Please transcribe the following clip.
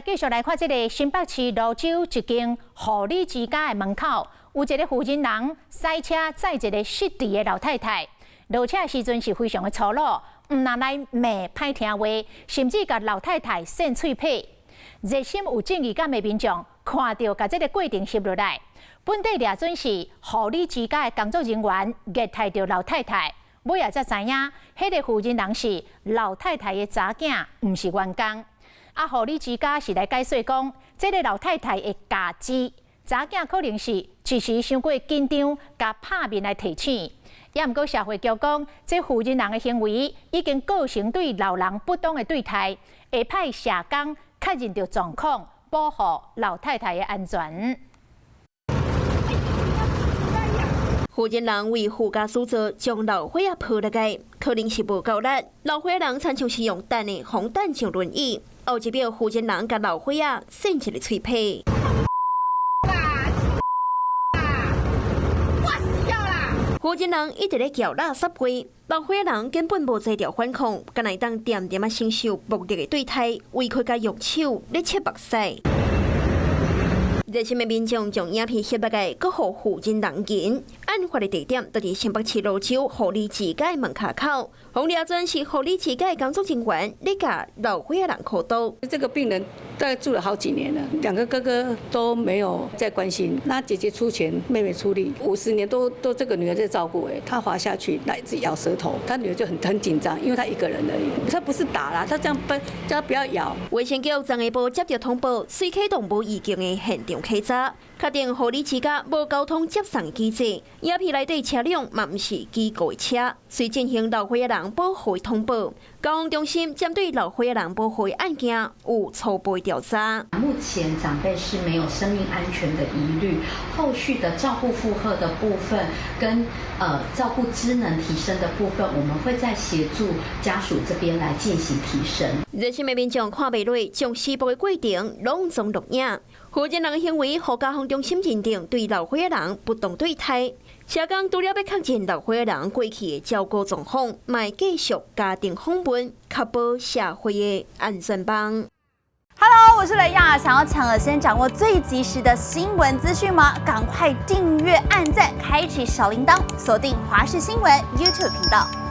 繼續來看這个新北市蘆洲一間護理之家的門口，有一个負責人駛車載一个失智的老太太。落車的時陣是非常的粗魯，毋但來罵歹聽話，甚至共老太太扇喙䫌。熱心有正義感的民眾看著，共這个過程翕落來。本底掠準是護理之家的工作人員虐待著老太太，尾仔才知影，彼个負責人是老太太的查囝，毋是員工。啊，護理之家是來解說講，這个老太太會假肢，查囝可能是一時傷過緊張，共拍面來提醒。也毋過社會局講，這負責人的行為已經構成對老人不當的對待，會派社工確認著狀況，保護老太太的安全。負責人為副駕駛座將老歲仔抱落來，可能是無夠力。老歲仔人親像是用彈的防彈上輪椅，後一秒負責人共老歲仔扇一个喙䫌。啦！我死要啦！負責人一直咧叫垃圾話，老歲仔人根本無才調反抗，敢若會當恬恬仔承受暴力的對待，委屈共用手咧拭目屎。熱心的民眾將影片翕落來，閣予負責人見。案發的地點就佇新北市蘆洲護理之家門跤口。黃廖尊是護理之家工作人員，咧共老歲仔人開導。這個病人大概住了好幾年了，兩個哥哥都沒有再關心。那姐姐出錢，妹妹出力，50年都這個女兒在照顧。哎，她滑下去，那一直咬舌頭，她女兒就很緊張，因為她一個人而已。她不是打啦，她這樣奔，叫她不要咬。衛生局昨下晡接著通報，隨啟動無預警的現場稽查，確定護理之家無交通接送機制，影片內底車輛嘛毋是機構的車，遂進行老歲仔人保護通報。交通中心針對老歲仔人保護案件有初步調查。目前長輩是沒有生命安全的疑慮，後續的照顧負荷的部分跟照顧機能提升的部分，我們會再協助家屬這邊來進行提升。熱心的民眾看袂落，將施暴的過程攏總錄影。負責人的行為，予家防中心認定對老歲仔人不當對待。社工除了欲確認老歲仔人過去的照顧狀況，嘛會繼續家庭訪問，確保社會的安全網。 Hello，我是雷亞，想要搶先掌握最及時的新聞資訊嗎？趕快訂閱、按讚、開啟小鈴鐺，鎖定華視新聞 YouTube 頻道。